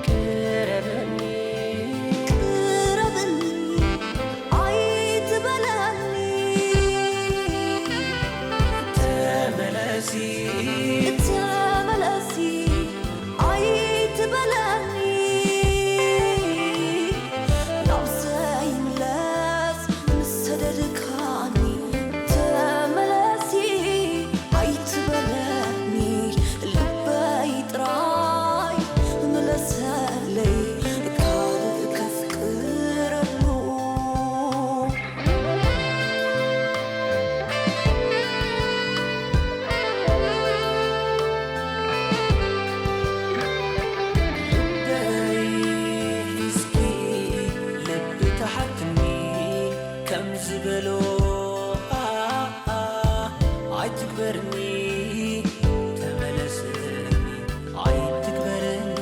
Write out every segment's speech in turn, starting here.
ቅረብኒ፣ ቅረብኒ፣ ኣይትበለኒ። ተመለሲ፣ ተመለሲ፣ ኣይትበለኒ። ናብ ዘይምለስ ምስ ሰደድካኒ፣ ተመለሲ ኣይትበለኒ። ልበይ ጥራይ ምለሰለይ፣ ካልእ ከፍቅረሉ። ልበይ እስኪ ልቢ ተሓትኒ ከም ዝበሎ፣ ኣ፣ ኣ፣ ኣይትግበርኒ፣ ተመለስኒ፣ ኣይትግበርኒ፣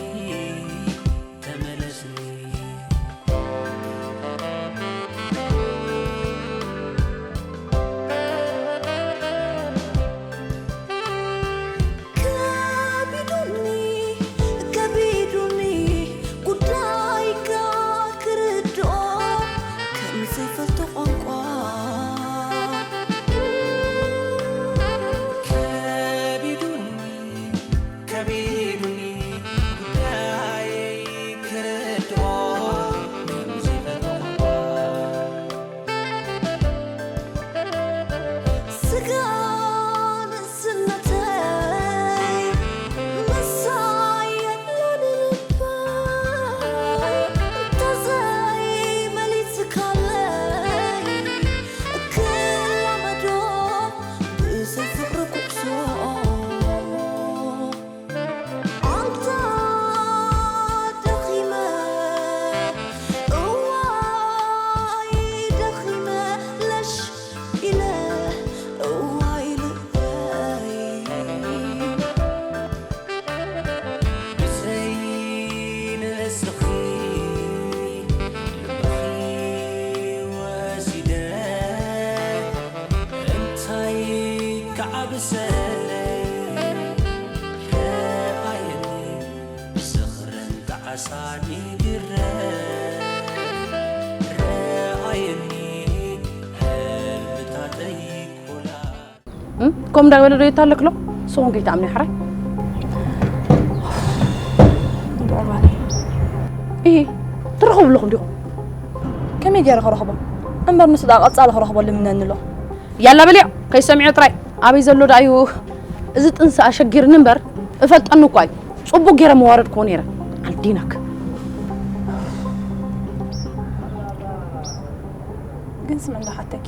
ተመለስኒ። ከቢዱኒ፣ ከቢዱኒ ጉዳይካ ክርድኦ ከም ዘይፈልጦ ቋንቋ። ከቢዱኒ፣ ከቢዱኒ ጉዳየይ ክርድኦ ከም ዘይፈልጦ ቋንቋ። ስጋ ንእስነተይ ምሳይ የለን ልበይ፣ እንተዘይመሊስካለይ ክላመዶ ብዘይ ፍቕሪ ጉዕዞ። ኣንታ ደኺመ፣ እዋይ ደኺመ፣ ለሽ ኢለ፣ እዋይ ልበይ። ብዘይ ንስኺ ልብኺ ወሲደ፣ እንታይ ክዓብሰለይ? ረኣየኒ ዝኽርን ጣዕሳን ይግረም። ረኣየኒ ህልምታተይ ኮላ። እም? ከምኡ እንዳበለ ዶ የታለክሎ? ንስኹም ከይትኣምኑ ሕራይ። እንድዕር ባኒ። እሂ፣ ትረኸቡ ኣለኹም ዲኹም? ከመይ ገይረ ክረኽቦ? እምበር ንሱ ደኣ ቀጻሊ ክረኽቦ ልምነኒ ኣሎ። ያላ በልዮ፣ ከይሰሚዖ ጥራይ። ኣበይ ዘሎ ደኣ እዩ? እዚ ጥንሲ ኣሸጊርኒ እምበር፣ እፈልጠኒ እኳ እዩ። ጽቡቕ ገይረ መዋረድክዎ ነይረ። ኣልዲናክ። ግን ስምዒ እንዶ ሓተኪ።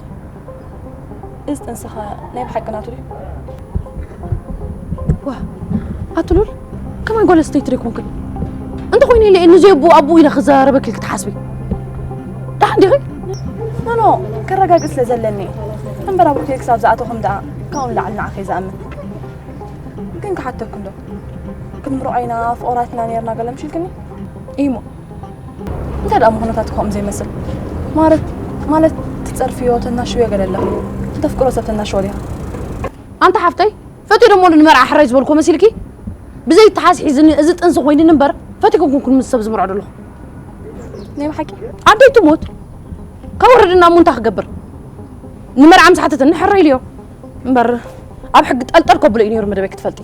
እዚ ጥንስኻ ናይ ብሓቂ ናቱ ድዩ? ዋ፣ ኣቲ ሉል፣ ከማይ ጓል ኣንስተይቲ ዶ ኣይኮንክን? እንተኾይነ ኢለ ንዘይ ኣቦኡ ኣቦኡ ኢለ ክዘራረበኪ ኢልኪ ትሓስቢ? ደሓን ዲኺ? ኖ፣ ኖ፣ ከረጋግጽ ስለ ዘለኒ። እምበር ኣብ ሆቴል ክሳብ ዝኣተኹም ደኣ ካብኡ ንላዕሊ ንዓኺ እየ ዝኣምን። ግን ክሓተኩም ዶ? ክንምርዖ ኢና፣ ፍቑራት ኢና ነይርና ገለ ምሽ ኢልክኒ? እሞ እንታይ ደኣ ምኹነታት ከምኡ ዘይመስል? ማለት፣ ማለት ትጸርፍዮ፣ ተናሽዮ ገለ ኣለኺ። ተፍቅሮ ሰብ ተናሽዎ ዲኻ? ኣንታ ሓፍተይ፣ ፈትየ ደሞ ንመርዓ ሕራይ ዝበልኩ መሲልኪ? ብዘይ ተሓዝ ሒዝኒ፣ እዚ ጥንሲ ኮይንኒ እምበር፣ ፈቲኩም ኩንኩን ምስ ሰብ ዝምርዖ ደለኹ። ናይ ብሓቂ? ኣደይ ትሞት። ካብ ወረድና እሞ እንታይ ክገብር? ንመርዓ ምስ ሓተተኒ ሕራይ ኢልዮ። እምበር፣ ኣብ ሕጊ ጠልጠል ከብሎ እዩ ነይሩ መደበይ ክትፈልጢ።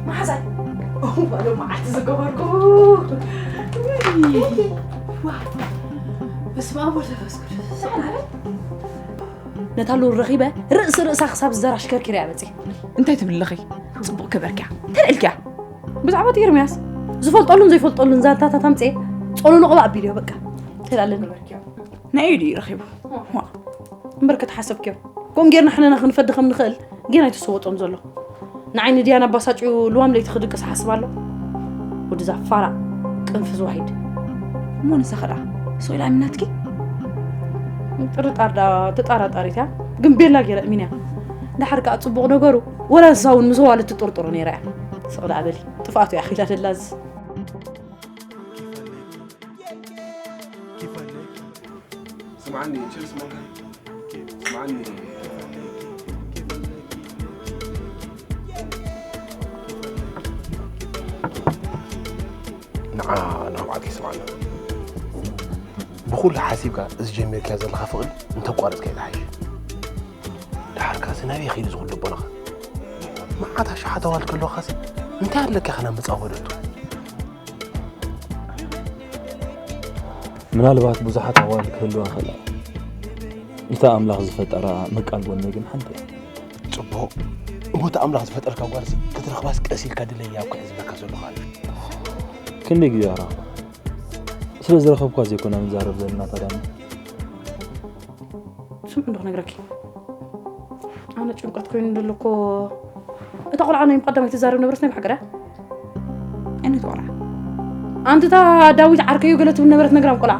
መሓዛይ፣ እዋሎ መዓልቲ ዝገበርኩ። ውይ፣ ዋ፣ በስመ ኣብ ወወልድ ወመንፈስ ቅዱስ። ነታ ሉል ረኺበ ርእሲ ርእሳ ክሳብ ዝዘራ ሽከርኪረ እያ መጺእ። እንታይ ትብሊ ኣለኺ? ጽቡቕ ገበርክያ። እንታይ ኢልክያ? ብዛዕባ እቲ ኤርምያስ። ዝፈልጠሉን ዘይፈልጠሉን ዛንታታት ኣምፅኤ ጸሎሎ ቅባእ ኣቢልዮ በቃ። ተላለኒ። ናይ ኢዱ እዩ ረኺቡ። ዋ። እምበር ከተሓሰብክዮ። ከምኡ ጌርና ሕነና ክንፈዲ ከም ንኽእል ጌና ኣይተሰወጦን ዘሎ። ንዓይ ንድያና ኣባሳጭዩ ልዋም ለይቲ ክድቅስ ሓስብ ኣሎ። ወድዛ ፋራ ቅንፍዝ ዋሒድ። እሞ ንሳ ኸ ደኣ ስቕ ኢላ ኣሚናትኪ? ጥርጣር ደኣ ተጣራጣሪት እያ። ግን ቤላ ገይረ እሚንያ። ደሓር ከኣ ጽቡቕ ነገሩ ወላ ንሳ እውን ምስ ኣዋልድ ትጥርጥሮ ነይራ እያ። ስቕ ደኣ በሊ። ጥፍኣቱ እያ ኺላ ደላ እዚ። ስምዓኒ ችልስ መንካ ስምዓኒ ንዓ ናብዓት ይስምዓኒ ብኩሉ ሓሲብካ እዚ ጀሚርካዮ ዘለኻ ፍቕሪ እንተቋረፅካ ይትሓይሽ። ደሓርካሲ ናበይ ኸይዱ ዝኹን ልቦናኻ? መዓት ኣሽሓት ኣዋልድ ከለዋኻሲ እንታይ ኣለካ ኢኻ ናብ መጻወደቱ? ምናልባት ብዙሓት ኣዋልድ ክህልዋ ይኽእላ እየን። እታ ኣምላኽ ዝፈጠራ ምቃል ጎነይ ግን ሓንቲ እያ። ጽቡቕ። እሞ እታ ኣምላኽ ዝፈጠርካ ጓልሲ ክትረኽባስ ቀስ ኢልካ ድለያ እኮ እየ ዝብለካ ዘለኹ ኣነ። ክንደይ ግዜ ኣራኽባ? ስለ ዝረኸብኳ ዘይኮና ንዛረብ ዘለና ታዳሚ። ስምዒ እንዶ ክነግረኪ። ኣነ ጭንቀት ኮይኑ ዘሎ እኮ እታ ቆልዓ ናይ ቀዳማይ ትዛረብ ነበረት ናይ ብሓቂ ድያ? ኣንቲ ቆልዓ? ኣንቲ እታ ዳዊት ዓርከዩ ገለ ትብል ነበረት ነግራም ቆልዓ።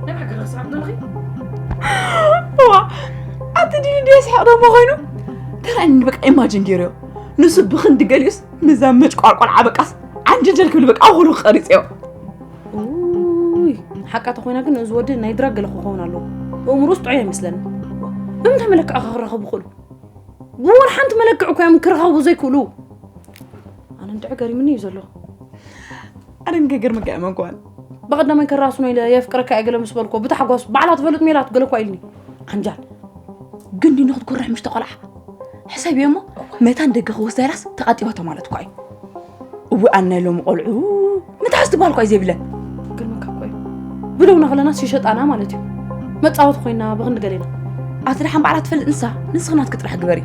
ናይ ብሓቂ ክትስሕቂ ዘለኺ? ዋ፣ ኣቲ ድዩ ድየ ስሕቕ ደሞ ኮይኑ? ተራእኒ በቃ ኢማጅን ገይረዮ። ንሱ ብኽንዲ ገሊኡስ ምዛ መጭቋር ቆልዓ በቃስ ዓንጀልጀል ክብል በቃ ኣኹሉ ክቐሪጽዮ። ኡይ፣ ሓቃ ተኾይና ግን እዚ ወዲ ናይ ድራግ ገለ ክኸውን ኣለዎ። እእምሮስ ጥዑይ ኣይመስለኒ። ብምንታይ መለክዒ ክራኸቡ ይኽእሉ? ብወላ ሓንቲ መለክዒ እኮ እዮም ክራኸቡ ዘይክእሉ። ኣነ እንድዒ ገሪምኒ እዩ ዘሎ። ኣነ ግን ከይገርመካ እየ መንኮን። ብቐዳማይ ከራስኖ ኢለ የፍቅረካ እየ ገለ ምስ በልኮ ብታሕጓስ ባዕላ ትፈልጥ ሜላት ገለ እኳ ኢልኒ። ዓንጃል። ግን ዲኑ ክትኩርሕ ምሽ ተቆልዓ። ሕሰብዮ እሞ መታን ደገ ክወስዳ ኢላስ ተቓጢባቶ ማለት እኳ እዩ። እወ ኣነ ሎም ቆልዑ ምትሓዝ ትበሃል እኳ እዩ ዘይብለን። ግርምካ እኮ እዩ። ብደውና ከለናስ ይሸጣና ማለት እዩ። መጻወቲ ኮይና ብኽንዲ ገሌና። ኣቲ ደሓን ባዕላ ትፈልጥ ንሳ፣ ንስኺ ናትኪ ጥራሕ ግበሪ።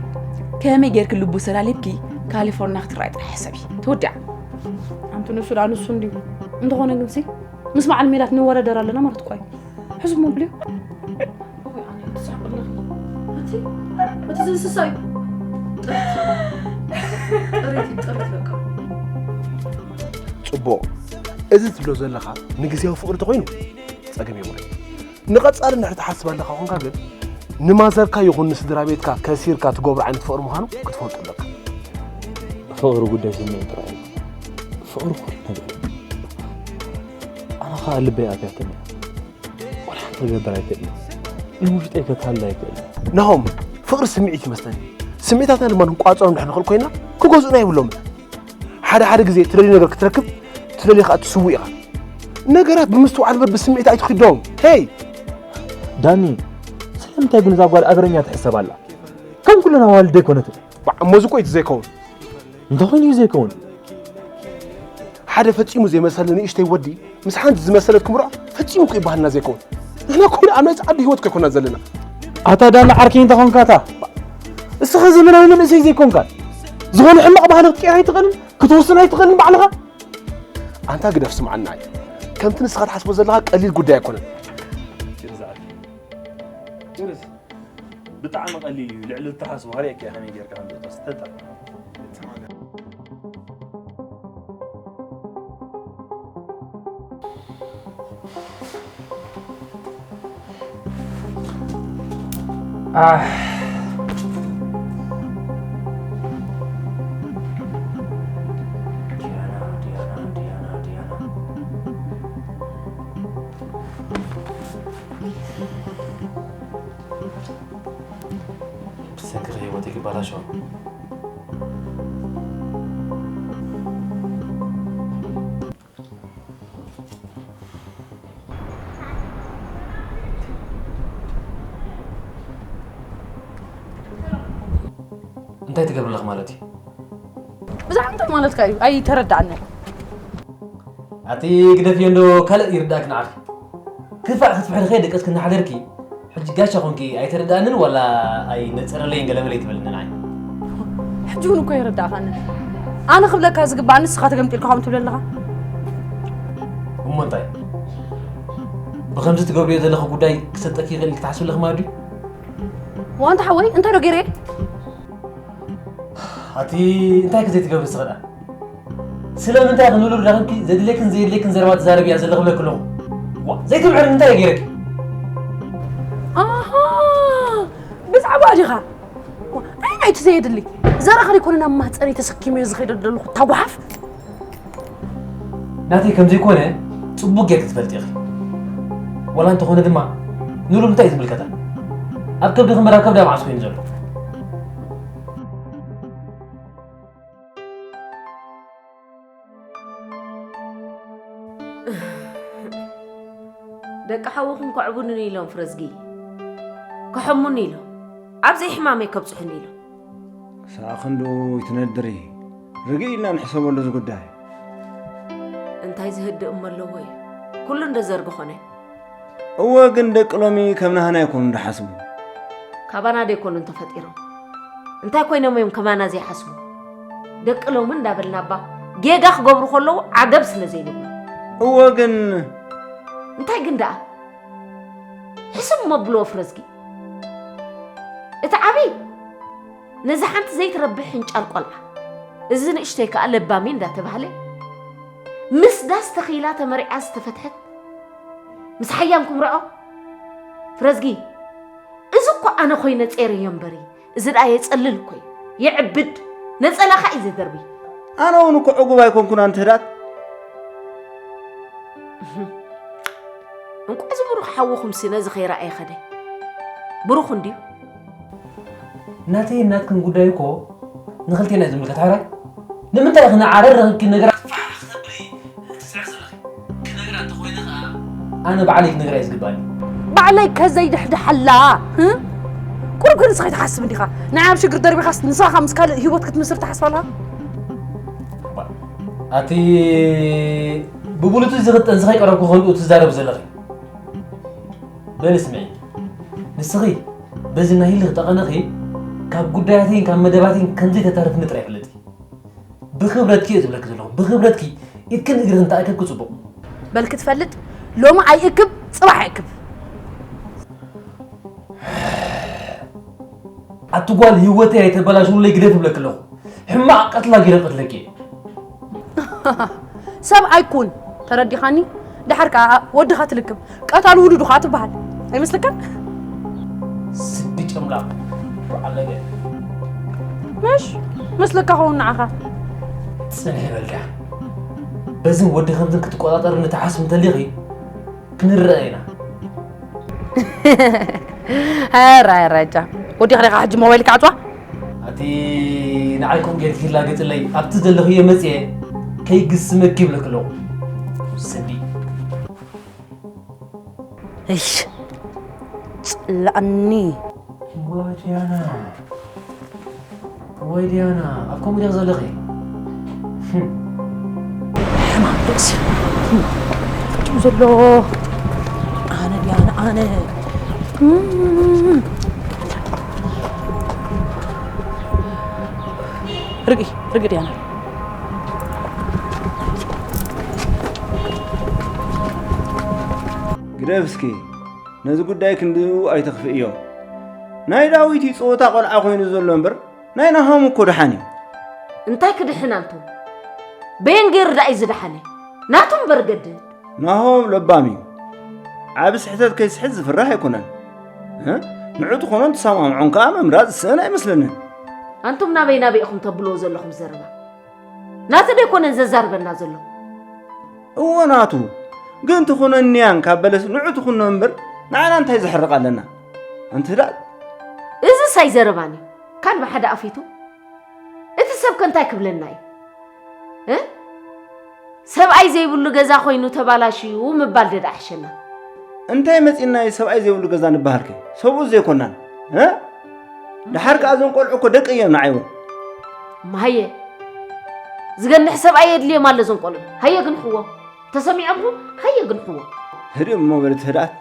ከመይ ጌርኪ ልቡ ሰላሊብኪ ካሊፎርኒያ ክትረኣይ ጥራሕ ሕሰቢ። ተወዲኣ። ኣንቲ ንሱ ደኣ ንሱ እንድዩ። እንተኾነ ግንሲ ምስ በዓል ሜላት ንወዳደር ኣለና ማለት እኳ እዩ። ሕዝሞ ብልዮ። እወይ ኣነ ትስሕቂ ኣለኺ። እቲ እቲ ዝንስሳ እዩ። ጥሪት ጥሪት በቃ። ጽቡቕ። እዚ ትብሎ ዘለኻ ንግዜያዊ ፍቕሪ ተኾይኑ ጸገም የብሉን። ንቐጻሊ እንድሕር ትሓስብ ኣለኻ ኾንካ ግን ንማዘርካ ይኹን ንስድራ ቤትካ ከሲርካ ትገብሮ ዓይነት ፍቕሪ ምዃኑ ክትፈልጡ ኣለካ። ፍቕሪ ጉዳይ ስምዒት ጥራይ እዩ። ፍቕሪ ኩሉ ነገር እዩ። ኣነ ኸኣ ልበይ ኣብያትኒ እያ። ወላ ሓንቲ ክገብር ኣይክእልን። ንውሽጠይ ከታልል ኣይክእልን። ናሆም፣ ፍቕሪ ስምዒት ይመስለኒ። ስምዒታትና ድማ ንቋጸሮም እንድሕር ንኽእል ኮይና ክገዝኡና የብሎምን። ሓደ ሓደ ግዜ ትደልዮ ነገር ክትረክብ ትደልዮ ኸኣ ትስውእ ኢኻ። ነገራት ብምስትውዓል እምበር ብስምዒት ኣይትኺዶም። ሄይ! ዳኒ፣ ስለምንታይ ግን እዛ ጓል ኣገረኛ ትሕሰብ ኣላ? ከም ኩለን ኣዋልድ ኣይኮነትን። ባዕ፣ እሞ እዚ እኮ እዩ ዘይከውን። እንታይ ኮይኑ እዩ ዘይከውን? ሓደ ፈጺሙ ዘይመሰለ ንእሽተይ ወዲ ምስ ሓንቲ ዝመሰለት ክምርዖ ፈጺሙ እኮ ይበሃልና ዘይከውን። ንሕና እኮ ኣብ ናይ ጻዕዲ ህይወት እኮ ኣይኮናን ዘለና። ኣታ ዳኒ ዓርከይ እንተ ኾንካ እታ እስኻ ዘመናዊ መንእሰይ ዘይኮንካ ዝኾነ ሕማቕ ባህሊ ክትቀይር ኣይትኽእልን፣ ክትውስን ኣይትኽእልን ባዕልኻ። ኣንታ ግደፍ ስምዓና እዩ። ከምቲ ንስኻ ትሓስቦ ዘለኻ ቀሊል ጉዳይ ኣይኮነን። ብጣዕሚ ቀሊል እዩ። ልዕሊ እትሓስቦ ሃሪእካ ከመይ ጌርካ ከም ዘውጽኦ ስተታ። ኣሕ። ዲያና፣ ዲያና፣ ዲያና፣ ዲያና። ብሰንኪ ህይወተይ ክበላሾ። እንታይ ትገብሪ ኣለኺ ማለት እዩ? ብዛዕባ እንታይ ማለትካ እዩ? ኣይተረዳእንን። ኣቲ ግደፍዮ እንዶ ካልእ ይርዳእክ ንዓኺ። ክፋእ ክትፍሕሪ ከይደቀስክ እናሓደርኪ፣ ሕጂ ጋሻ ኮንኪ ኣይተረዳእንን ዋላ ኣይነጸረለይን ገለመለ ይትበልኒ ንዓይ። ሕጂ እውን እኮ ኣይረዳእኻንን። ኣነ ክብለካ ዝግባእ ንስኻ ተገምጢልካ ከምኡ ትብል ኣለኻ። እሞ እንታይ? ብኸምዚ ትገብርዮ ዘለኺ ጉዳይ ክሰጠኪ ይኽእል ክትሓስቢ ኣለኺ ማለት ድዩ? ዋንታ ሓወይ እንታይ ዶ ገይረ? ኣቲ እንታይ ክዘይ ትገብሪ ስኸዳ? ስለምንታይ ክንብሉ ዳኽንኪ ዘድልየክን ዘየድልየክን ዘረባ ትዛረብያ ዘለኺ ብለኪ ኣለኹ። ዋ ዘይትምዕሪ እንታይ ገይረኪ? ኣሃ ብዛዕባ ዲኻ? ኣይ ናይቲ ዘየድሊ ዘረኻ ይኮነ ናብ ማህፀነይ ተሰኪመዮ ዝኸይደ ዘለኹ ታጓሓፍ። ናተይ ከም ዘይኮነ ጽቡቕ ጌርኪ ትፈልጢ ኢኺ። ወላ እንተኾነ ድማ ንሉል እንታይ እዩ ዝምልከታ? ኣብ ከብዲ ክምበር ኣብ ከብዳ መዓስ ኮይኑ ዘሎ? ደቂ ሓውኹም ከዕቡኑኒ ኢሎም ፍረዝጊ። ከሐሙኒ ኢሎም። ኣብ ዘይሕማመይ ከብጽሑኒ ኢሎም። ክሳዕ ክንድኡ ይትነድሪ። ርግእ ኢልና ንሕሰበሉ እዚ ጉዳይ። እንታይ ዝህድእ እሞ ኣለዎ እዩ። ኩሉ እንደ ዘርጊ ኾነ። እወ ግን ደቂ ሎሚ ከም ናህና ኣይኮኑን ድሓስቡ። ካባና ዶ ኣይኮኑን ተፈጢሮም? እንታይ ኮይኖም እዮም ከማና ዘይሓስቡ? ደቂ ሎሚ እንዳበልና እባ ጌጋ ክገብሩ ከለዉ ዓገብ ስለ ዘይብሉ። እወ ግን እንታይ ግን ደኣ? ሕስብ እሞ ብሎ ፍረዝጊ። እቲ ዓብዪ ነዛ ሓንቲ ዘይትረብሕ ሕንጫል ቆልዓ እዚ ንእሽተይ ከኣ ለባሚ እንዳተባህለ ምስ ዳስ ተኺላ ተመሪዓ ዝተፈትሐት ምስ ሓያም ኩምርዖ ፍረዝጊ እዚ እኮ ኣነ ኮይነ ጼረዮ እምበሪ እዚ ደኣ የጸልል እኮ እዩ የዕብድ ነጸላኻ እዩ ዘደርቢ ኣነ እውን እኮ ዕጉብ ኣይኮንኩን ኣንቲ ህዳት እንቋዕ ዝብሩኽ ሓውኹምሲ ነዚ ከይረኣየ ኸደ ብሩኽ እንድዩ ናተይን ናትክን ጉዳይ እኮ ንኽልቴና እዩ ዝምልከት። ሕራይ ንምንታይ ኢኺ ንዓረር ረኺብኪ ነገራት ፋሕ ክተብሊ ትጽዕሪ ዘለኺ? ክነግራ እንተኾይነ ኸኣ ኣነ ባዕለይ ክነግራ እዩ ዝግባኒ። ባዕለይ ከዘይድሕድሓላ እ? ቁሩብ ግን ንስኻ ኣይትሓስብ እንዲኻ? ንዓይ ኣብ ሽግር ደርቢኻስ ንስኻ ምስ ካልእ ህይወት ክትምስርት ትሓስብ ኣለኻ? ኣቲ ብብሉቱዝ ዝኽጠን ዝኸይቀረብኩ ከንድኡ ትዛረብ ዘለኺ በሊ ስምዒ ንስኺ በዚ ናይ ህልኽ ጠቐነኺ ካብ ጉዳያተይን ካብ መደባተይን ከምዘይተታርፍኒ ጥራይ ፍለጢ። ብኽብረትኪ እየ ዝብለኪ ዘለኹ ብኽብረትኪ ኢድክን እግርኽን ተኣከብኪ ጽቡቕ። በል ክትፈልጥ ሎሚ ኣይእክብ ጽባሕ ኣይእክብ። ኣቲ ጓል ህይወተይ ኣይተበላሽውለይ ግደፊ እብለኪ ኣለኹ። ሕማቕ ቀትላ ገይረ ክቐትለኪ እየ። ሰብ ኣይኩን ተረዲኻኒ? ደሓር ከኣ ወድኻ ትልክም ቀታል ውሉዱ ከኣ ትበሃል ኣይመስልካን? ስዲ ጨምላቕ በዓል ነገ ምሽ ምስልካ ኸውን ንዓኻ ጽንሕ በልካ በዝን ወዲ ከምዝን ክትቆጻጸርኒ ትሓስብ እንተሊኺ ክንረኣ ኢና። ኧረ ረጃ ወዲኻ ዲኻ ሕጂ ሞባይል ክዓጽዋ? ኣቲ ንዓይ ከምኡ ጌርኪ ላገጽለይ ኣብቲ ዘለኽዮ መጽየ ከይግስመኪ ይብለኪ ኣለኹ። ስዲ እሽ ጽላእኒ። ዋይ ዲያና ዋይ ዲያና ኣብ ከምኡ ዲያ ዘለኺ? ሕማም ርእሲ ፈጢሩ ዘሎ ኣነ ድያ ኣነ ኣነ ርግኢ ርግኢ ድያና ግደፍ እስኪ ነዚ ጉዳይ ክንድኡ ኣይተኽፍእዮ ናይ ዳዊት እዩ ጸወታ ቆልዓ ኮይኑ ዘሎ እምበር ናይ ናሆም እኮ ደሓን እዩ። እንታይ ክድሕን ኣንቱም? በየን ገይሩ ደኣ እዩ ዝደሓነ? ናቱ እምበር ገድል። ናሆም ለባም እዩ። ዓቢ ስሕተት ከይስሕት ዝፍራሕ ኣይኮነን። እ? ንዑ ትኾኖን ትሰማምዖን ከኣ ምምራጽ ዝስእን ኣይመስለንን። ኣንቱም ናበይ ናበይ ኢኹም ተብልዎ ዘለኹም ዘረባ? ናቱ ዶ ኣይኮነን ዘዛርበና ዘሎ? እወ ናቱ። ግን ትኹነንያን ካብ በለስ ንዑ ትኹኖ እምበር ንዓና እንታይ ዘሕርቕ ኣለና? ኣንቲ ህዳእ። እዝስ ኣይዘረባን እዩ። ካን ብሓደ ኣፊቱ እቲ ሰብ ከ እንታይ ክብለና እዩ? እ? ሰብኣይ ዘይብሉ ገዛ ኮይኑ ተባላሽዩ ምባል ደኣ ይሕሸና። እንታይ መጺእና እዩ ሰብኣይ ዘይብሉ ገዛ ንበሃል ከ? ሰብኡት ዘይኮናን? እ? ደሓር ከኣ እዞም ቆልዑ እኮ ደቂ እዮም ንዓይ እውን። እሞ ሃየ ዝገንሕ ሰብኣይ የድልዮም ኣሎ እዞም ቆልዑ። ሃየ ግንሕዎም። ተሰሚዖምኹም ሃየ ግንሕዎም። ህድእ እሞ በል እቲ ህድኣት።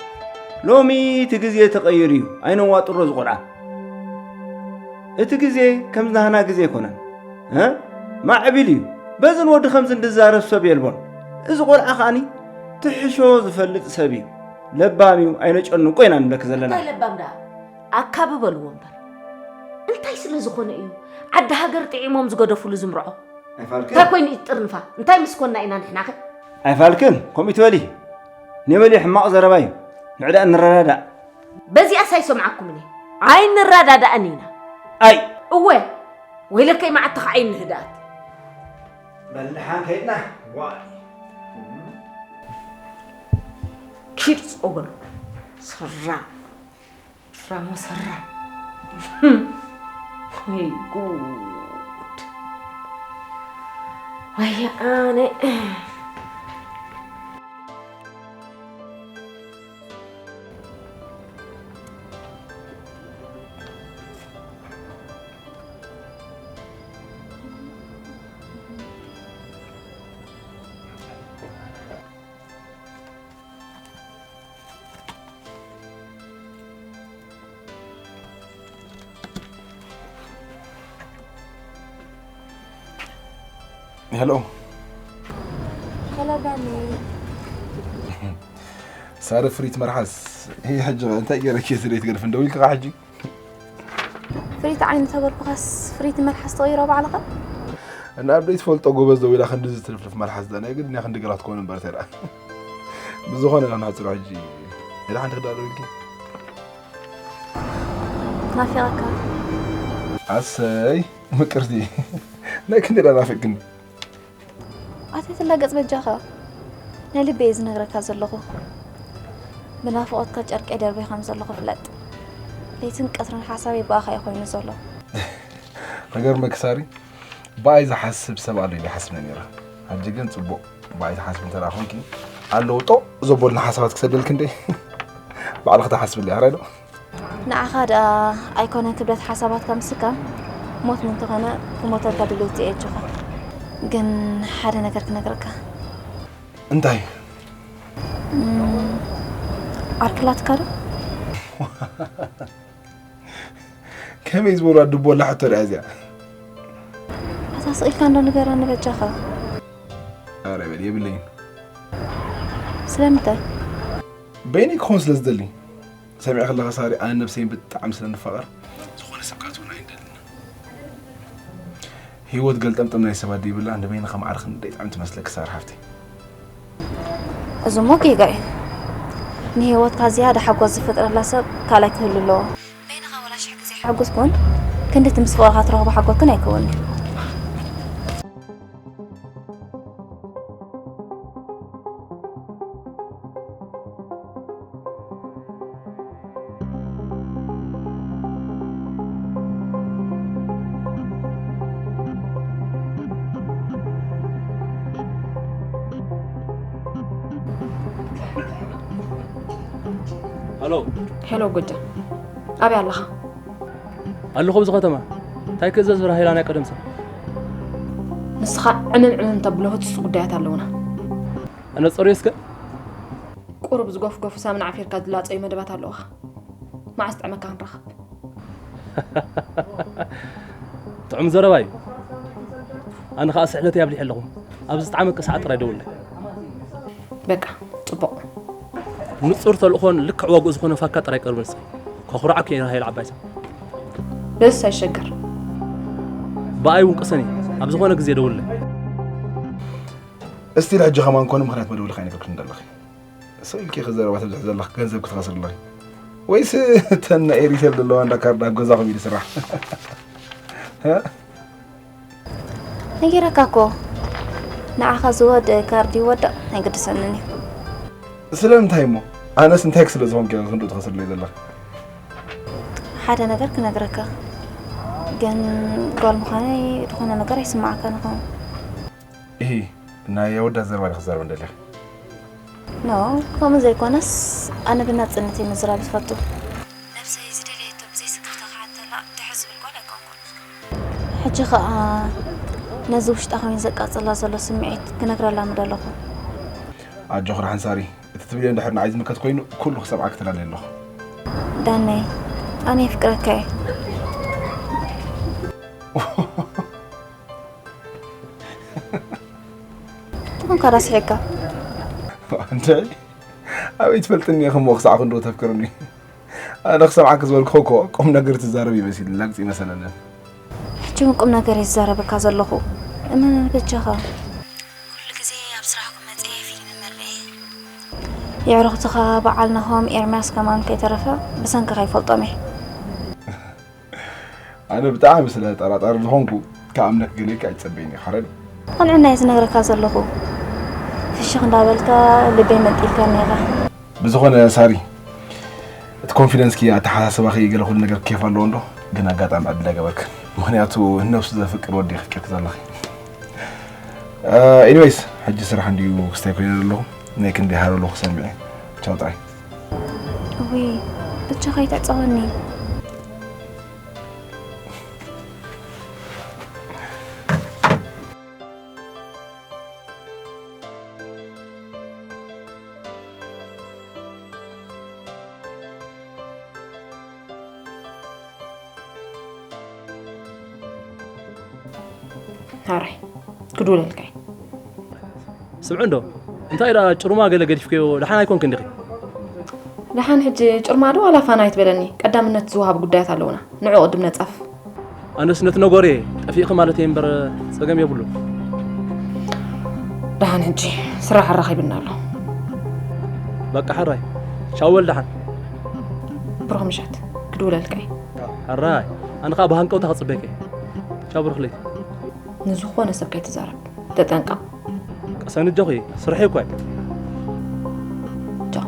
ሎሚ እቲ ግዜ ተቐይሩ እዩ ኣይነዋጥሮ እዚ ቆልዓ። እቲ ግዜ ከምዚ ናህና ግዜ ኣይኮነን። እ? ማዕቢል እዩ። በዝን ወዲ ከምዝን ዝዛረብ ሰብ የልቦን። እዚ ቆልዓ ከኣኒ ትሕሾ ዝፈልጥ ሰብ እዩ። ለባም እዩ፣ ኣይነጨንቆ ኢና ንብለኪ ዘለና። እንታይ ለባም ደኣ? ኣካቢ በልዎ እምበር። እንታይ ስለ ዝኾነ እዩ ዓዲ ሃገር ጥዒሞም ዝገደፉሉ ዝምርዖ? ኣይፋልክን። እንታይ ኮይኑ እዩ ጥርንፋ? እንታይ ምስ ኮንና ኢና ንሕናኸ? ኣይፋልክን፣ ከምኡ ይትበሊ። ኔበሊ ሕማቕ ዘረባ እዩ። ንዕዳእ ንረዳዳእ። በዚኣስ ኣይሰምዓኩምን እየ። ኣይንረዳዳእን ኢና። ኣይ! እወ፣ ወይለከይ መዓትኻ ዓይኒ ህድኣት። በል ደሓን ከይድና። ዋይ። ኪድ ጸጉር። ሰራ። ራሞ ሰራ። ወይ ጉድ። ወይ ኣነ። ሄሎ። ሄሎ ዳኒ። ሳሪ፣ ፍሪት መርሓስ። ይሄ ሕጂ እንታይ ገይረኪ ስለ ትገርፍ እንደው ኢልካ ሕጂ? ፍሪት ዓይኒ ተበልኩኻስ ፍሪት መልሓስ ተቐይሮ ባዕልኻ? እና ኣብ ዘይትፈልጦ ጎበዝ ደው ኢላ ክንዲ ዝትርፍርፍ መልሓስ ዳና ግድ እያ ክንዲ ገላት ትኮን እምበር ተራ። ብዝኾነ ኢና ንሕጽሮ ሕጂ። ኢላ ሓንቲ ክዳሎ ኢልኪ? ናፊቐካ። ኣሰይ፣ ምቅርቲ። ናይ ክንዲ ዳ ናፊቅክኒ? ኣታ ትላገጽ በጃኻ። ናይ ልበይ እየ ዝነግረካ ዘለኹ። ብናፍቖትካ ጨርቀይ ደርበይ ከም ዘለኹ ፍለጥ። ለይትን ቀትርን ሓሳበይ ብኣኻ እዩ ኮይኑ ዘሎ። ክገርመኪ ሳሪ፣ ብኣይ ዝሓስብ ሰብ ኣሎ ኢለ ይሓስብ ነይረ። ሕጂ ግን ጽቡቕ፣ ብኣይ ትሓስቢ እንተ ደኣ ኮንኪ፣ ኣለዉ ጦቕ ዘበሉና ሓሳባት ክሰደልኪ እንዴ? ባዕልኺ ትሓስብለይ፣ ኣራይ ዶ? ንዓኻ ደኣ ኣይኮነን ክብደት ሓሳባትካ ምስካም፣ ሞት ምን ተኾነ ክሞተልካ ድልውቲ እየ ኣጆኻ። ግን ሓደ ነገር ክነግረካ። እንታይ? እም፣ ዓርክላትካ ዶ? ከመይ ዝበሉ ኣድቦላ ሕቶ ደኣ እዚኣ? ኣታ ስቕ ኢልካ እንዶ ንገረኒ በጃኻ። ኣረ በል፣ የብለይን። ስለምንታይ? በይነይ ክኾን ስለ ዝደሊ። ሰሚዐ ከለኻ ሳሪ፣ ኣነ ነብሰይን ብጣዕሚ ስለ ንፋቐር፣ ዝኾነ ሰብ ካትብሎ ኣይንደልን። ህይወት ገልጠምጠም ናይ ሰባት ደይብላ፣ ንበይንኻ ማዕረ ክንደይ ጥዕምቲ መስለኪ ሳሪ ሓፍተይ። እዚ እሞ ጌጋ እዩ። ንህይወትካ ዝያዳ ሓጎስ ዝፈጥረላ ሰብ ካልኣይ ክህሉ ኣለዎ። በይንኻ ወላ ሽሕ ግዜ ሓጎስ ኩን፣ ክንዲ እቲ ምስ ፍቕርኻ ትረኽቦ ሓጎስ ግን ኣይከውንን እዩ። ሄሎ። ሄሎ ጎጃ፣ ኣበይ ኣለኻ? ኣለኹ ኣብዚ ከተማ። እንታይ ክእዘዝ ብራሄላ ናይ ቀደም ሰብ? ንስኻ ዕምም ዕምም ተብሎ ህጹጽ ጉዳያት ኣለውና። ኣነጸርዮ እስከ። ቁሩብ ዝጎፍጎፉ ሳሙና ዓፊርካ ዝላጸዩ መደባት ኣለውኻ። መዓስ ጥዕመካ ክንራኸብ? ጥዑም ዘረባ እዩ። ኣነ ኸኣ ስሕለተይ ኣብሊሐ ኣለኹ። ኣብ ዝጠዓመኪ ሰዓት ጥራይ ደውለይ። በቃ፣ ጽቡቕ። ንጹር ተልእኾን ልክዕ ዋግኡ ዝኾነ ፋካ ጥራይ ቀርቢ ንስኺ። ከኹርዓኪ እየ ራሄል ዓባይ ሰብ። ደስ ኣይሸገር። ብኣይ እውን ቅሰኒ። ኣብ ዝኾነ ግዜ ደውለይ። እስቲል ሕጂ ከማን ኮነ ምኽንያት መደወሊ ከይነገርክን ዘለኺ። ስቕ ኢልኪ ኢኺ ዘረባ ተብዝሒ ዘለኺ፣ ገንዘብ ክትኸስሪ ኣለኺ። ወይስ እተን ናይ ኤሪቴል ዘለዋ እንዳ ካርድ ኣብ ገዛኹም ኢሉ ስራሕ? ነጊረካ እኮ፣ ንዓኻ ዝወድእ ካርድ ይወድቕ ኣይግድሰንን እዩ። ስለምንታይ እሞ? ኣነስ እንታይ ስለ ዝኾንኩ እየ ክንድኡ ትኸስርለይ ዘለኺ? ሓደ ነገር ክነግረካ፣ ግን ጓል ምዃነይ ዝኾነ ነገር ኣይስምዓካን ይኸውን። ኢሂ፣ ናይ ኣወዳት ዘረባ ዲኺ ክትዛረቢ እንደሊኺ? ኖ፣ ከምኡ ዘይኮነስ፣ ኣነ ብናጽነት እየ ምዝራብ ዝፈቱ። ነብሰይ ዝደለየቶ ብዘይ ስክፍታ ክሓተላ ድሕር ዝብል ጓል ኣይኮንኩን። ሕጂ ኸኣ ነዚ ውሽጣ ኮይኑ ዘቃጽላ ዘሎ ስምዒት ክነግረላ ምደለኹ። ኣጆኺ ደሓን ሳሪ፣ እቲ ትብልዮ እንድሕር ንዓይ ዝምልከት ኮይኑ ኩሉ ክሰምዓኪ ተዳልየ ኣለኹ። ዳነይ፣ ኣነ የፍቅረካ እየ። ካዳ ስሒቅካ። እንተ ኣበይ ትፈልጥኒ ኢኺ እሞ ክሳዕ ክንዶ ተፍቅርኒ? ኣነ ክሰምዓኪ ዝበልኩ እኮ ቁም ነገር ትዛረብ ይመስል ላግጺ መሰለለን። ሕጂ እውን ቁም ነገር እየ ዝዛረበካ ዘለኹ። እመነኒ በጃኻ። ኩሉ ግዜ ኣብ ስራሕኩም መጽየ ፊልም መርኤ። የዕሩኽትኻ በዓል ናሆም ኤርምያስ ከማን ከይተረፈ ብሰንክኻ ይፈልጦም እየ። ኣነ ብጣዕሚ ስለ ጠራጣሪ ዝኾንኩ ክኣምነክ ገሌካ ኣይትጸበይኒ፣ ሓረዶ። ቅንዕና እየ ዝነግረካ ዘለኹ። ፍሽኽ እንዳበልካ ልበይ መንጢልካኒ ኢኻ። ብዝኾነ ሳሪ፣ እቲ ኮንፊደንስኪ፣ ኣተሓሳስባኺ፣ ገለ ኩሉ ነገር ኬፍ ኣለዎ እንዶ፣ ግን ኣጋጣሚ ዕድል ኣይገበርክን። ምኽንያቱ ነብሱ ዘፍቅር ወዲ ኢኺ ኬፍ ዘለኺ። ኤኒዌይስ፣ ሕጂ ስራሕ እንድዩ ክስታይ ኮይነ ዘለኹ። ናይ ክንደይ ሃረሎ ክሰምዕ እየ። ቻው ጥራይ። እውይ፣ ብቻ ከይትዕጸወኒ። ሃራይ ክድውለልካ እየ። ስምዑ እንዶ፣ እንታይ ደኣ ጭሩማ ገለ ገዲፍክዮ፣ ደሓን ኣይኮንክን ዲኺ? ደሓን ሕጂ ጭርማ ዶ ዋላ ፋና ኣይትበለኒ፣ ቀዳምነት ዝወሃብ ጉዳያት ኣለውና፣ ንዑ ቅድም ነጻፍፍ። ኣነስ ነቲ ነጎርየ ጠፊእኺ ማለት እየ እምበር ጸገም የብሉን። ደሓን ሕጂ ስራሕ ኣራኺብና ኣሎ። በቃ ሕራይ፣ ቻው በል ደሓን። ብሩኽ ምሸት፣ ክድውለልካ እየ። ሕራይ፣ ኣነ ኸኣ ብሃንቀውታ ክጽበየኪ እየ። ቻው ብሩኽ ለይቲ። ንዝኾነ ሰብ ከይትዛረብ፣ ተጠንቀቕ። ቅሰኒ ኣጆኺ፣ ስርሐይ እኮ እዩ። ቻው።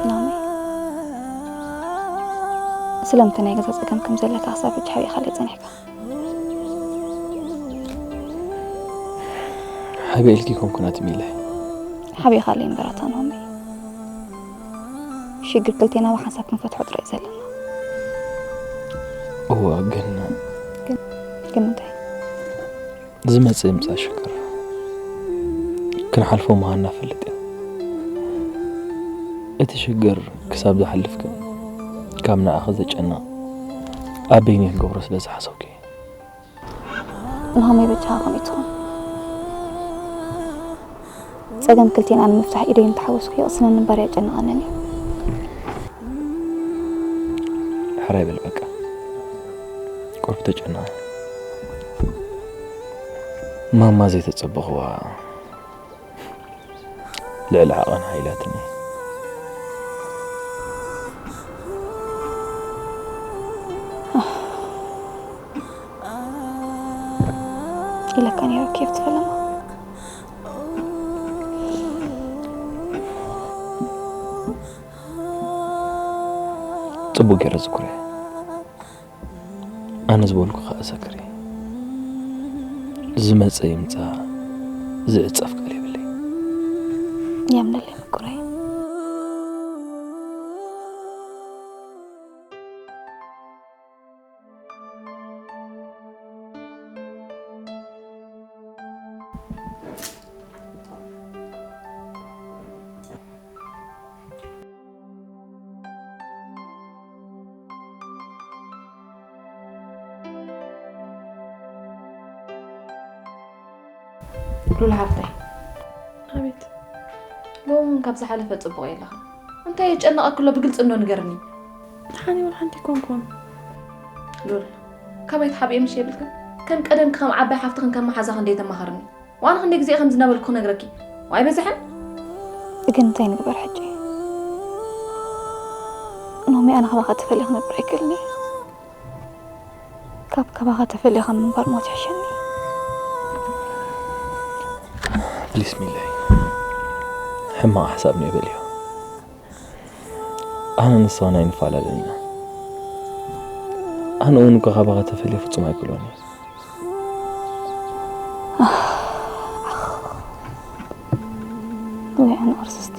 ናሆመይ፣ ስለምንታይ ናይ ገዛ ጸገም ከም ዘለካ ክሳብ ሕጂ ሓቢእካለይ ጸኒሕካ? ሓቢኤልኪ ኮንኩ ናቲ ሚለ። ሓቢእካለይ እምበር ኣታ ናሆመይ። ሽግር ክልቴና ብሓንሳብ ክንፈትሖ ጥራይ ዘለና። እወ፣ ግን ግን ግን እንታይ? ዝመጽእ ይምጻእ ሽግር ክንሓልፎ ምዃንና ፈልጥ ኢና። እቲ ሽግር ክሳብ ዝሓልፍ ግን ካብ ንዓኺ ዘጨንቕ ኣብ በይነይ ክገብሮ ስለ ዝሓሰብኩ እየ። ናሆመይ በጃኻ ከምኡ ኣይትኹን። ጸገም ክልቴና ንምፍታሕ ኢደይ እንተሓወስኩ የቕስነኒ እምበር ኣየጨንቐንን እዩ። ሕራይ በል በቃ። ቁሩብ ተጨነቐ። ማማ ዘይተጸበኽዋ ልዕሊ ዓቐን ሓይላትኒ። ኢለካ ነይረ ኬፍ ትፈለማ። ጽቡቕ ገይረ ዝኩረ። ኣነ ዝበልኩ ኸኣ ሰክሪ። ዝመጸ ይምጻእ፣ ዝዕጸፍ ቃል የብለይ። የምነለይ ምቁረይ። ሉል ሓፍተይ። ኣቤት። ሎሚ እውን ካብ ዝሓለፈ ጽቡቕ የለኽን። እንታይ የጨነቐኪ ኣሎ ብግልጺ እንዶ ንገርኒ። ደሓን እየ፣ ወላ ሓንቲ ኣይኮንኩን። ሉል፣ ካባይ ትሓብኤ ምሽ የብልክን? ከም ቀደምኪ ከም ዓባይ ሓፍትኽን ከም መሓዛኽን ደይተማኸርኒ። ዋላ ክንደይ ግዜ ከም ዝነበልኩ ክነግረኪ። ዋይ በዝሐን። ግን እንታይ ንግበር ሕጂ? ኖሚ ኣነ ካባኻ ተፈልየ ክነብር ኣይክእልን እየ። ካብ ካባኻ ተፈልየ ካብ ምንባር ሞት ይሕሸኒ። ቢስሚላህ። ሕማቕ ሓሳብ ነው ይበልዮ። ኣነ ንስኻን ኣይንፈላለን ኢና። ኣነ እውን እኮ ካባኻ ተፈልየ ፍጹም ኣይክእሎን እየ። ወይ ኣነ ቅርስስቲ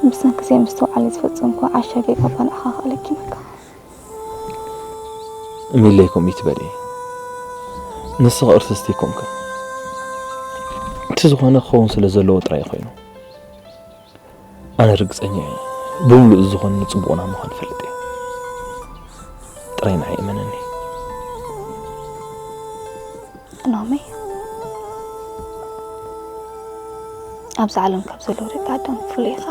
ብሰንኪ ዘይምስትውዓል ዝፈጸምኩ ዓሻ ጌጋ ባልዕኻ ክኣለኪ በቃ። ሚለይ ከምኡ ይትበሊ። ንስኺ ቅርስስቲ ኣይኮንክን። እቲ ዝኾነ ክኸውን ስለ ዘለዎ ጥራይ ኮይኑ። ኣነ ርግጸኛ እየ። ብምሉእ ዝኾነ ንጽቡቕና ምዃን ፈልጥ እየ። ጥራይ ንዓይ እመነኒ። ኖሚ፣ ኣብዚ ዓለም ካብ ዘለዉ ደቂ ኣዳም ፍሉይ ኢኻ።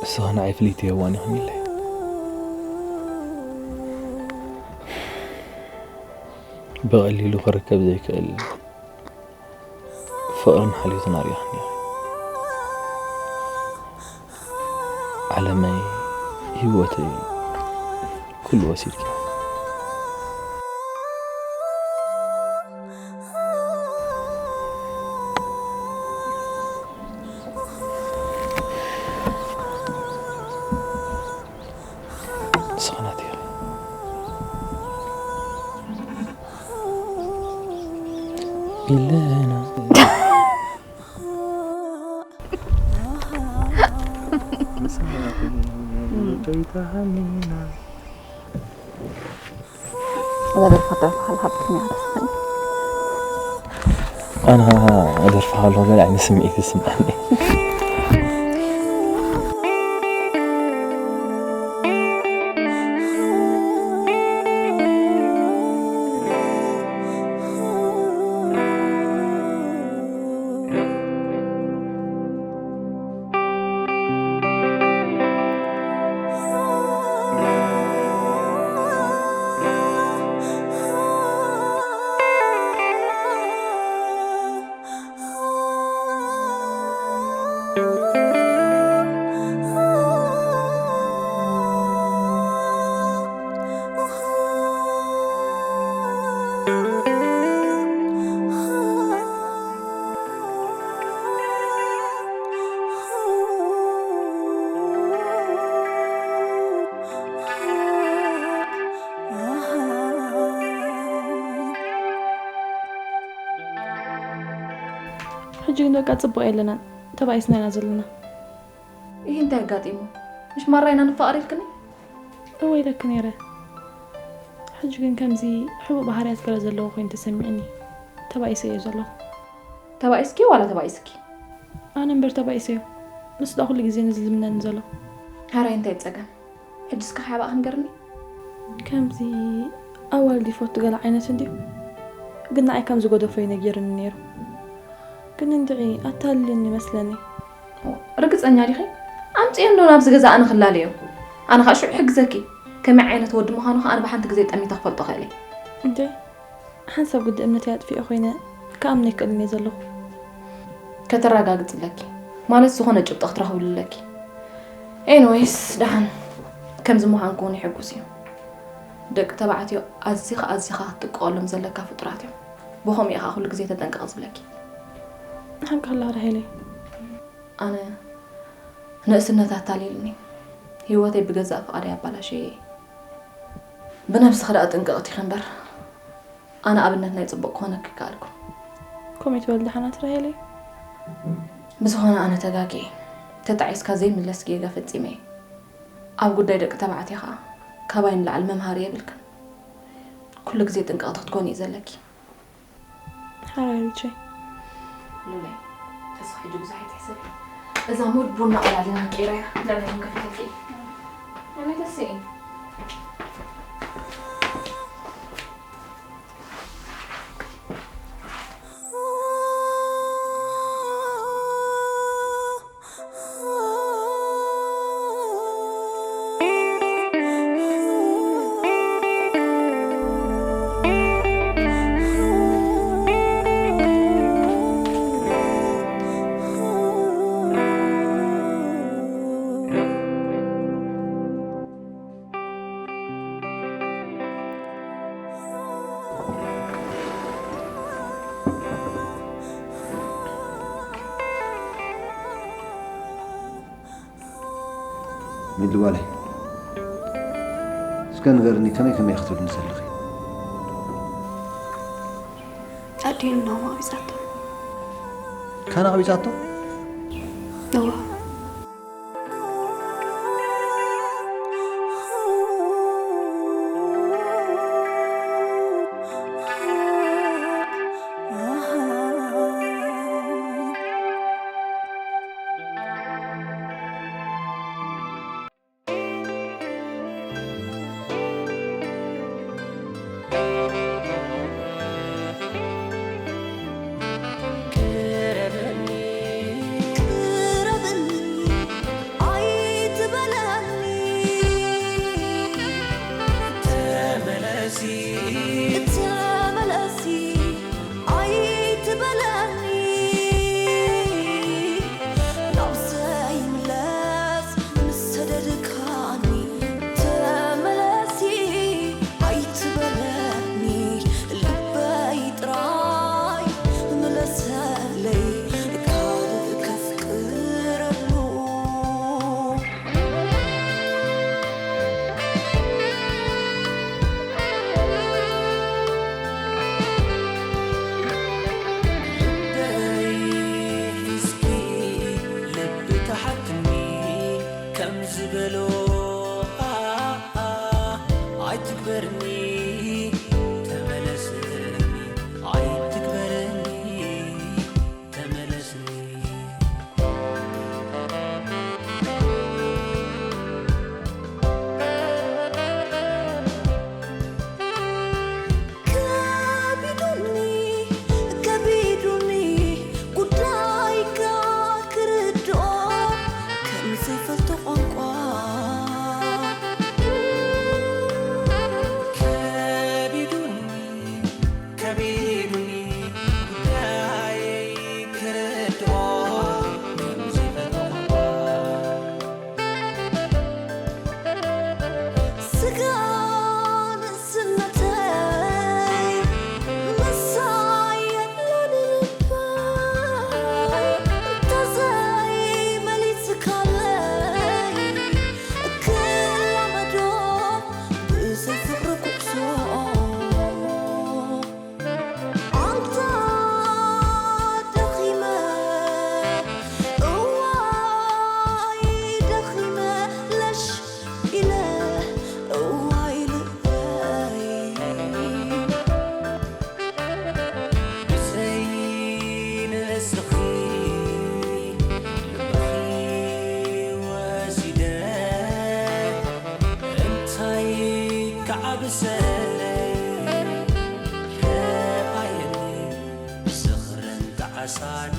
እስኻ ንዓይ ፍልይቲ የዋን ኢኻ ሚለይ። ብቐሊሉ ክርከብ ዘይክእል ፍቕርን ሓልዮትን ኣርኢኻኒ ኢኻ። ዓለመይ፣ ህይወተይ፣ ኩሉ ወሲድኪ። ንስኻ ናተይ ኢኻ። ኢለና። ዘደርፋ ደርፋ ሃልሃብትኛ ደስኒ ኣነ ደርፋ ሃሎ ገለ ዓይነት ስምዒት ይስምዓኒ። ሕጂ ግን በቃ ጽቡቕ የለናን፣ ተባኢስና ኢና ዘለና። ይህ እንታይ ኣጋጢሙ? ምሽ ማራ ኢና ንፋቐር ኢልክኒ? እወ ኢለኪ ነይረ። ሕጂ ግን ከምዚ ሕቡእ ባህርያት ገለ ዘለዎ ኮይኑ ተሰሚዕኒ። ተባኢሰ እየ ዘለኹ። ተባኢስኪ ዋላ ተባኢስኪ? ኣነ እምበር ተባኢሰዮ። ንሱ ዳ ኩሉ ግዜ ንዝልምነኒ ዘሎ። ሓራይ እንታይ ጸገም? ሕጂ እስከ ሓባእ ክንገርኒ? ከምዚ ኣዋልድ ይፈቱ ገለ ዓይነት እንድዩ። ግን ንዓይ ከም ዝጎደፎ እዩ ነጊርኒ ነይሩ። ግን እንድዒ ኣታልልኒ ይመስለኒ። ርግጸኛ ዲኺ? ኣምጽዮ እንዶ ናብዚ ገዛ ኣነ ክላለዮ። ኣነ ኸኣ ሽዑ ሕግዘኪ። ከመይ ዓይነት ወዲ ምዃኑ ኸኣ ኣነ ብሓንቲ ግዜ ጠሚተ ክፈልጦ ኽእል እየ። እንዴ ሓንሳብ ግዲ እምነተይ ኣጥፊኤ ኮይነ ክኣምኖ ኣይክእልን እየ ዘለኹ። ከተረጋግጽ ኣለኪ። ማለት ዝኾነ ጭብጢ ክትረኽብሉ ኣለኪ። ኤኒወይስ ደሓን ከምዚ ምዃንኪ እውን የሐጉስ እዩ። ደቂ ተባዕትዮ ኣዚኻ ኣዚኻ ክትጥቀቐሎም ዘለካ ፍጡራት እዮም። ብኸምኡ እየ ኸኣ ኩሉ ግዜ ተጠንቀቕ ዝብለኪ። ሓቂ ከላ ራሄለይ። ኣነ ንእስነት ኣታሊልኒ። ህይወተይ ብገዛእ ፍቓደይ ኣባላሽየ እየ። ብነብስኺ ደኣ ጥንቅቕቲ ኢኺ እምበር ኣነ ኣብነት ናይ ጽቡቕ ክኾነኪ ይከኣልኩ። ከምኡ ትበል ደሓናት ራሄለይ። ብዝኾነ ኣነ ተጋግየ። ተጣዒስካ ዘይምለስ ጌጋ ፈጺመ እየ። ኣብ ጉዳይ ደቂ ተባዕትዮ ኸኣ ካባይ ንላዕሊ መምሃሪ የብልክን። ኩሉ ግዜ ጥንቅቕቲ ክትኮኒ እዩ ዘለኪ። ሓራይ ሪቼ። ሉላይ፣ እስኺ ሕጂ ብዙሕ ኣይትሕሰቢ። እዛ ሙድ ቡና ቀላሊና ንቀይራ እያ። ለናይ ቡን ከፊተልኪ። ኣነ ደስ እየ። ልዋለይ፣ እስከ ንገርኒ፣ ከመይ ከመይ ክትብልኒ ዘለኺ? ኣዲኡ ንናሆም ኣቕቢጻቶ። ካን ኣቕቢጻቶ? እዋ። ቅረብኒ፣ ቅረብኒ፣ ኣይትበለኒ። ተመለሲ፣ ተመለሲ፣ ኣይትበለኒ። ናብ ዘይምለስ ምስ ሰደድካኒ፣ ተመለሲ። ኣይትበለኒ ልበይ ጥራይ ምለሰለይ ካልእ ከፍቅረሉ። ልበይ እስኪ ልቢ ተሓትኒ ከም ዝበሎ ኣይትግበርኒ ተመለስኒ ኣይትግበርኒ ተመለስኒ። ከቢዱኒ ከቢዱኒ ጉዳይካ ክርድኦ ከም ዘይፈልጦ ቋንቋ ከቢዱኒ ከቢዱኒ ጉዳየይ ክርድኦ ከም ዘይፈልጦ ቋንቋ ስጋ ንእስነተይ ምሳይ የብሉን ልበይ እንተዘይመሊስካለይ ክላመዶ ብዘይ ፍቕሪ ኩዕሶ ኣንታ ደኺመ እዋይ ደኺመ ለሽ ኢለ እዋይ ልበይ ብዘይ ንእስኺ ልብኺ ወሲደ እንታይ ክዓብሰለይ ረኣየኒ ዝኽረን ተዓሳኒ